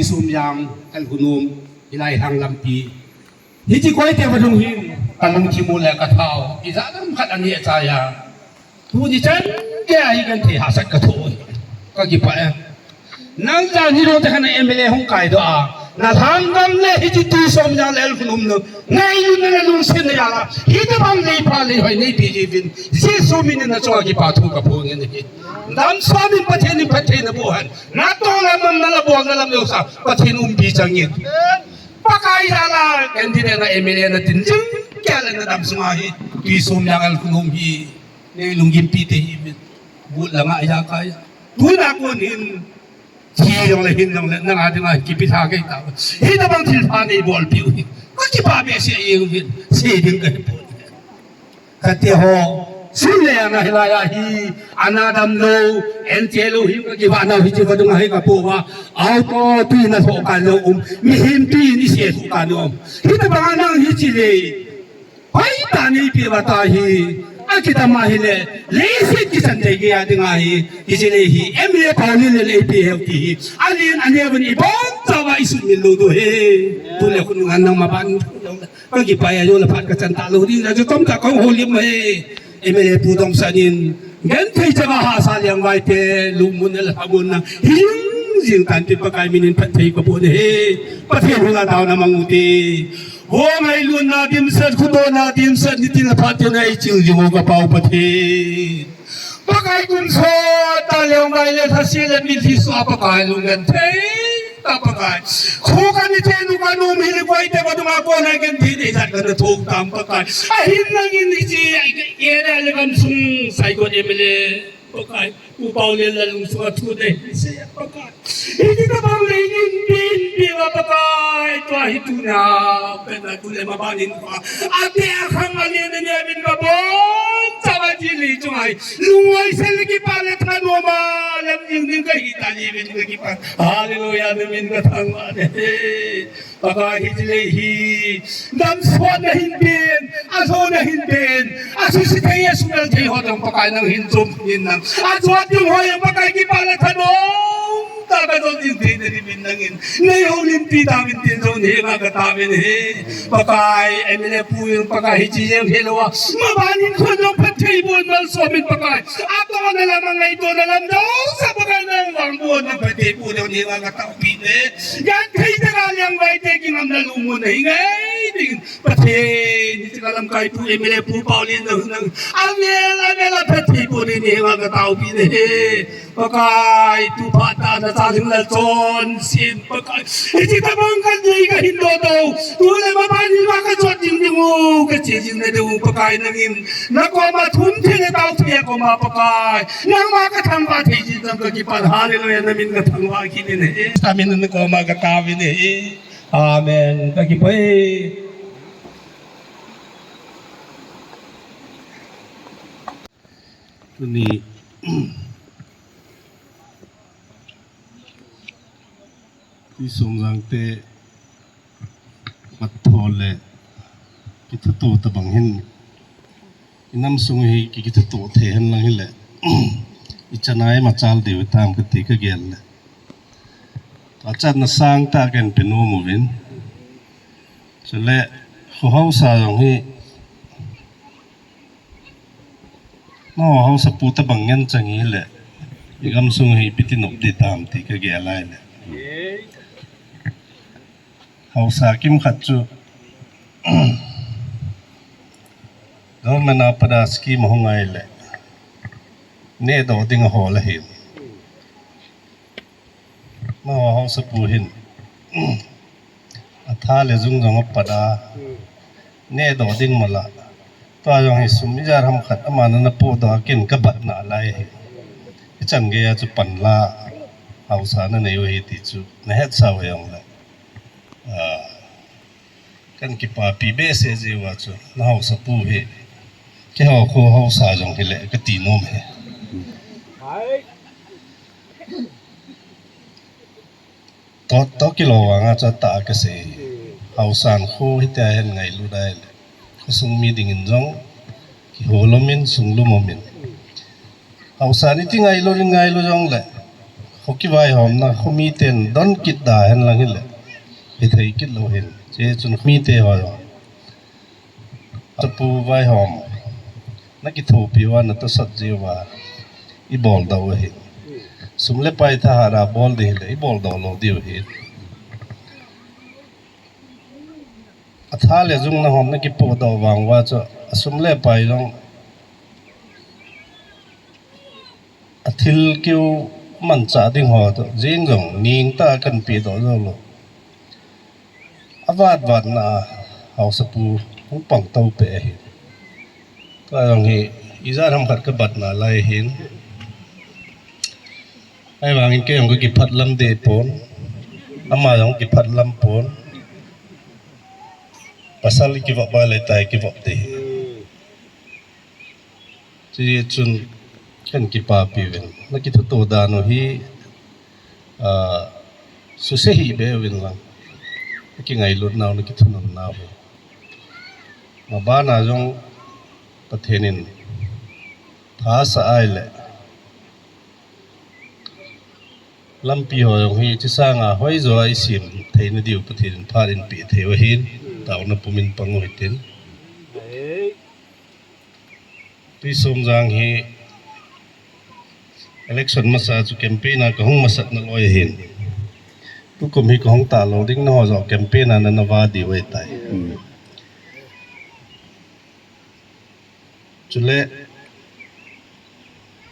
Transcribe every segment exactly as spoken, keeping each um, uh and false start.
Somjang, L. Khunom, hilai Lhanglampi. Hiche koite vadung hin, kalungthim u le kathao, ijat ham khat anei achai a. Tuni chan geiya hi genthei hahsat kathoh u hi. Kakipah e. Nang jan hi lou te khan M L A hung kaidoh a. Na Lhangdam le hiche T. Somjang le L. Khunom nu. Ngailutna le lungsetna jal a. Hitobang leipha leihoi neipe jiuvin. Jesu min in nachunga kipa thu kaphong in ahi. Damsot in Pathen in phatthei naboh hen. Natoh lam nam nala bol nalam jouse. Pathen umpi chang in. Pakai jal a. Candidate na M L A na tin jing. Kei le nadam sunga hi. T. Somjang le L. Khunom hi. Nei lunggimpi te hi min. But langa ja kai. Tuna kon hin. Thi jong le hin jong le nanga dinga kipe tha kei ta. Hitobang thilpha neibolpeh u hi. Kakipah behseh jeng uvin. Sei ding kahi pon. Kati ho. Sim le ana hilai a hi. Ana damlou. Ente lou hi kakipah nau hiche vadung a hi kapo uva. Auto tui na thoh kah lou um. Mihem tui in ise thoh kah lou um. Hitobang a nang hiche le. Hoitah in eipeh uva tahi, akidam ahile, leiset kichan thei geiya dinga hi, hiche le hi, M L A Paolienlal eipeh u ti hi, alen aneo vin ibonchauva isumil lou diu ahi, tule khonung a nangma ban, kakipah e, ajo le phat kachan talou ding, ajo tomtah kahung houlim e, M L A Pu Dongsan in, genthei chang a hahsa Liangvai te, lungmonna le lhamonna, hing jing tan tin Pakai min in phatthei kabon e, Pathen henga taona mang u te. Ho ngailutna dimset, khudouna dimset, nitin le phatin eiching jing u kapau Pathen. Pakai kum sot tah leh ngai le thase le mitlhi soh a Pakai lunggenthei tah Pakai. Kho kani chenu kanu mi le koi te vadung a kona genthei nei jat kana thou tam Pakai. Ahin nangin hiche area le gamsung Saikot M L A. Pakai, Pu Paolienlal lungsunga thu nei, sei Pakai. Hiche tabang lei in pin, pin a Pakai, tua hi tuna, pen a tule maban in pa. Ate akhang a len a len in ka bon, chawa ji li chunga hi. Lungoi se le kipa le thanoma, lam jing ding kahi ta ji vin kakipa. Hallelujah, na min kathangvah e. Pakai hiche le hi, damsotna hin pen, alhona hin pen, asuhset thei, asumil thei ho jong Pakai nang hin chom in nang. Ajot ding ho jong Pakai kipa le thanom tah a kajot ding thei na ding in nangin. Nei houlimpi tauvin tin jong nei henga kataovin ahi. Pakai, M L A Pu jong Pakai hiche jeng hilou a. Maban in khon jong phatthei bon malsom in Pakai. Atohna lam a ngaitona lam jong sa Pakai nang vang bon nang phatthei bon jong nei henga kataopi e. Genthei tah a Liangvai te kingamna lungmonna hi ngai ding. Pathen, hiche ka lamkai Pu M L A Pu Paolienlal nang. Amen, amen, a phatthei bon nei henga kataopi e. Pakai, tu phat a nacha jing le chonset Pakai. Hiche tabang kanei kahin doh doh. Tule maban in ma kajot jing ding u, kache jing na ding u Pakai nangin. Nakoma thum thei le tao thei koma Pakai. Nangma kathangvah thei jing ding kakipah. Hallelujah, na min kathangvah kit in ahi. Amen, nakoma kataovin ahi. Amen. Kakipah e. Tuni, Pi Somjang te mat tho le kithuto tabang hin. Inam sung hi ki, kithuto thei hen lang hile. Ichan a imachal diu tam kati kagel le. Achatna sangtah kahin pe nom uvin. Chule, kho haosa jong hi, nangho haosapu tabang ngen chang hile, igamsung hi ipi ti nop ding tam ti kagel a ahile. Haosa kimkhat chu, government a pat a scheme ahung a ahile, nehdoh ding ahol ahin. Nangho haosapu hin, atha le jung jong apat a, nehdoh ding mala. Tua jong hi sum ijat ham khat ama nana pohdoh a ken kabat nalai hi. Ichan geiya chu panla, haosa nanei u ahi ti chu nahetsau hijongle. Ah, kahin kipapi behseh jeh uva chu, nahaosapu hi, keiho kho haosa jong hile kati nom e. Toh, toh kilou vanga chu atah a kasei. Haosan kho hitia hin ngailut ahile, khosung mi dingin jong kiholom in, sunglum um in. Haosan iti ngailut in ngailut jongle, Kuki vaihomna khomiten don kit da hen lang hile, hithei kit lou hin. Hiche chun khomite ho jong, Sapu vaihom nakithopi uva, natosot jiuva ibol doh u ahi. Sum le pai thahat a bol ding hile ibol doh lou diu ahi. Atha le jung nahom nakipoh doh vang uva chu, asum le pai jong, athil keu manchah ding ho toh jeng jong ningtah a kanpeh doh jou lou. Avat vatna a Haosapu hung pang tou peh ahi. Tua jong hi ijat ham khat kabatna lai ahin. Ahivangin kei jong kakiphat lam deh pon, ama jong kiphat lam pon. Pasal ikivop a le tua ikivop ding ahi. Chuti chun kahin kipapi uvin, nakithuto dan u hi, ah, suse hih beh uvin lang, nakingailut nau, nakithunun nau hi. Maban a jong Pathen in tha asah a ahile, lampi ho jong hi hiche sanga hoijo a isem theina diu Pathen in phat einpeh thei u ahin, taona pumin pang u hitin. Tuisomjang hi election masa chu campaign a kahung masatna loi ahin. Tukum hi kahung talou ding, nangho jong campaign a nana va diu ahitai. Chule,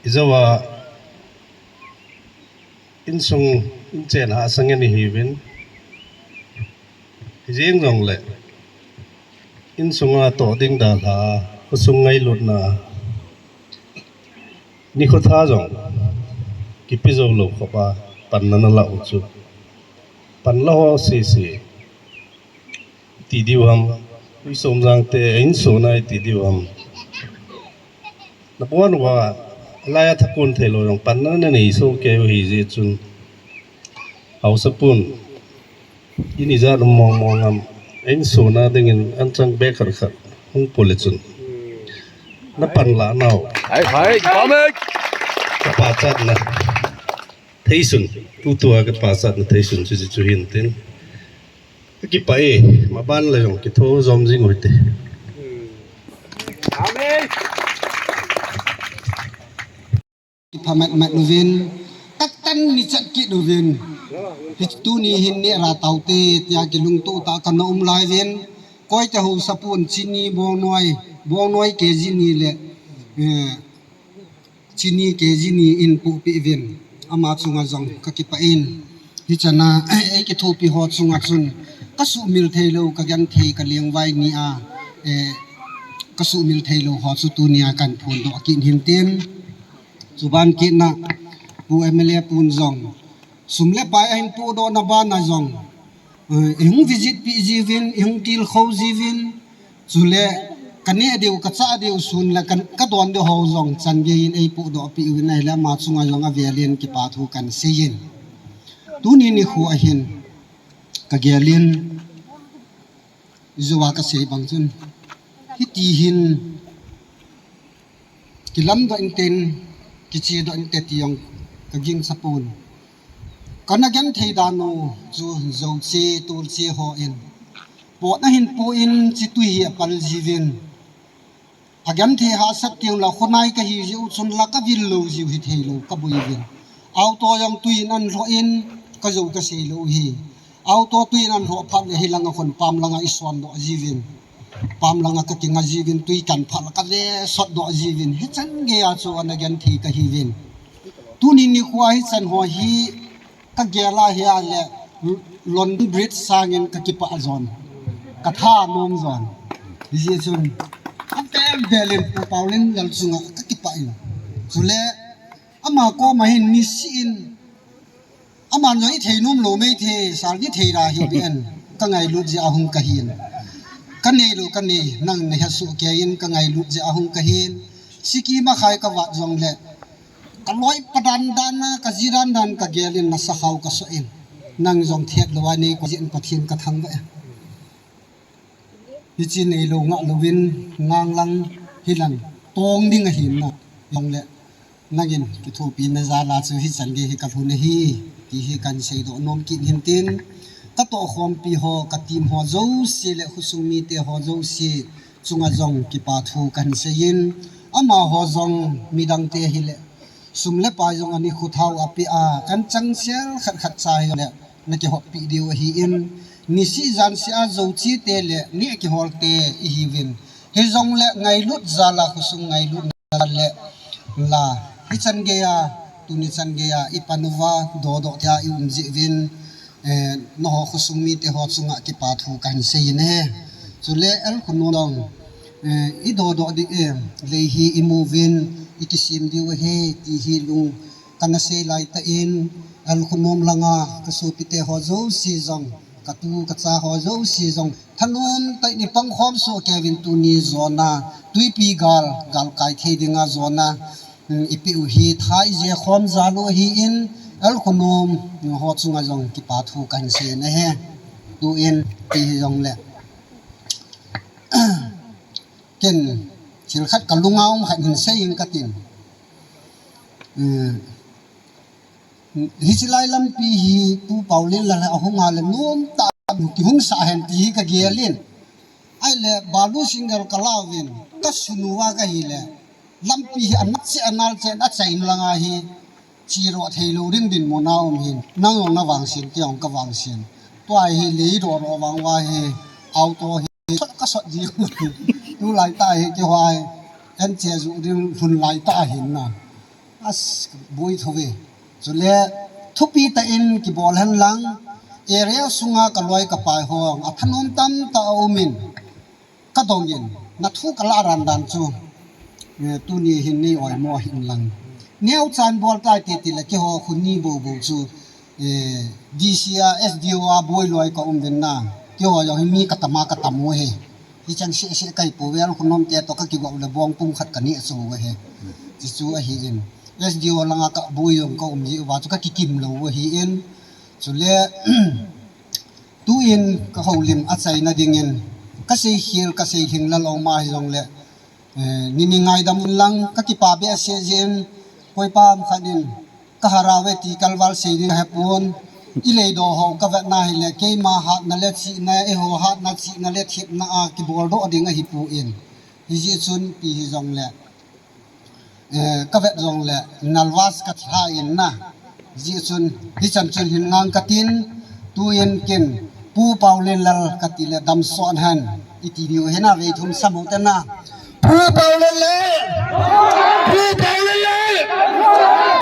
ijouva insung inchen hahsa ngen ihiuvin, hijeng jongle insunga toh ding dalha a, khosung ngailutna a, nikho tha jong kipe jou lou khop a panna nalah u chu, panla ho sese iti diu ham, Tuisomjang te insung a iti diu ham, nabon uva, alai a thakon theilou jong panna nanei soh kei u ahijeh chun, Haosapun in ijat um mong mong ham, insung a dingin anchang beh khat khat hung pule chun, napanlah nau, kapachatna theisun, tutua kapachatna theisun chu, chu hintin. Kakipah e, maban le jong kitho jom jing u hite. Kipah matmat uvin, taktan nichat kit uvin. Hi tuni hin neh ra taute tia kilungtoh tah a kana um lai uvin. Koite Haosapun chini bongnoi, bongnoi K G ni le, eh, chini K G ni eipohpeh uvin, ama chunga jong kakipah in. Hichana eikithopi ho chunga chun kasuhmil theilou, kagenthei kalengvai ni a, eh, kasuhmil theilou ho chu tunia kahin phondoh kit hintin. Chuban kitna Pu M L A pun jong sum le pai ahin pohdohna bana jong, eh, ihung visit peh jiuvin, ihung tilkhou jiuvin, chule kaneh diu, kachah diu sun le kadon diu ho jong chan geiyin eipohdoh peh uvin ahile ama chunga jong avelin kipathu kahin seiyin. Tuni nikho ahin kagelin, ijouva kasei bang chun, hiti hin kilamdoh inte, kichedoh inte ti jong kagingsapon. Kana genthei dan u chu jouche, tolche hon pot ahin pu in, chitwi hi apal jiuvin. Agenthei hahsat teng le khonai kahi jiu chun la kavil lou jiu hitheilou kaboi uvin. Auto jong twi in anlhoh in, kajou kasei lou hi. Auto twi in anlhoh phat le hilanga khun pam langa isondoh jiuvin. Pam langa kakinga jiuvin, twi kan phat le kavesotdoh jiuvin. Hichan geiya chu ana genthei kahiuvin. Tuni nikho a hichan ho hi kagel a hile London Bridge sangin kakipah jon. Kathanom jon. Hijeh chun, avel velin Pu Paolienlal chunga kakipah in. Chule, ama koma hin nisih in, aman jong ithei nom lou maithei, sir, nithei da hih beh in, kangailut jeh a hung kahin. Kaneilou kanei, nang nahesoh kei in, kangailut jeh a hung kahin. Sikkim a khai kavat jongle, kaloi pa dandan a, kaji dandan kagelin, nasakhao kasoh in. Nang jong thet lou a neikoi jeh in Pathen kathangvah e. Hiche neilou ngah louvin, ngang lang hilang tong ding ahin na. Jongle, Nangin kithopina jal a chu hichan gei hi kalhun ahi, ti hi kahin seidoh nom kit hintin, katoh khompi ho, ka team ho jouse le khosung mite ho jouse chunga jong kipa thu kahin seiyin, amaho jong midangte hile sum le pai jong ani khut hao apeh a, kan changsel khat khat cha hile nakihoppi diu ahin, nisih jansih a jou chete le neh kihol te ihiuvin. Hijongle ngailut jal a khosung ngailut jal le la, hichan gei a, tuni chan gei a ipan uva dodoh thei a ium jeh uvin, eh, nangho khosung mite ho chunga kipa thu kahin seiyin ahi. Chule L Khonom dong, eh, idodoh ding, eh, lei hi imu uvin, ikisem diu ahi, ti hi lung kana sei laitah in, L Khonom langa kasopite ho jouse jong, katu kacha ho jouse jong thanom tah in ipang khom soh kei uvin, tuni jona, twipi gal, galkai thei dinga jona, um, ipeh u hi tha ije khom jal u ahin, L Khonom ho chunga jong kipa thu kahin seiyin ahi. Tuin ti hijongle ken thil khat kalunga um khat hin seiyin katin. Um, hiche lai lampi hi Pu Paolenlal ahung a le nomtah kihung sah hen ti hi kagelin. Ahile balu single kalauvin, kasun uva kahile, lampi hi anal cheh anal cheh in achaina langa hi cheroh theilou ding dinmun a um hin, nang jong navangsen, kei jong kavangsen. Tua hi lei roh roh vang uva hi auto hi sot kasot ji. Tulai tah hi keiho hi anche ju ding lhun lai tah ahin na. As, boi thou ve. Chule thupi tah in kibol hen lang, area sunga kaloi kapai ho athanom tamtah aumin, kadongin, nathu kalah dan dan chu, eh, tuni hin nei oimo hih in lang. Neochan bol tai titi le keiho khu ni bou bou chu, eh, D C a, S D O a boi loi kaum uvin na. Keiho jong hi mi katam a katam u ahi. Hichan seh seh kahi pouve, L Khonom te toh kakigou le bong pum khat kaneh chu u ahi. Chuchu ahin, S D O langa kaboi jong kaum ji uva chu kakikim lou u ahin. Chule tuin kahoulim achaina dingin kasei khel, kasei lhinglel aum a hijongle, eh, nini ngaidam un lang, kakipa behseh jeh in, koipa ham khat in kaharau e ti kalval sei ding ahepon, ileidoh ho kavetna hile keima hatna le chihna, eiho hatna chihna le thepna a kiboldoh ding ahipon, hijeh chun ipi hijongle, eh, kavet jongle nervous kalha in na. Hijeh chun hichan chun hin ngang katin, tuin ken Pu Paolenlal kati le damsot hen iti diu ahi na, vei thum sam u te na. Pu Paolenlal! Pu Paolenlal!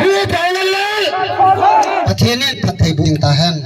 Pu Paolenlal! Pathen in phatthei boh ding tahen.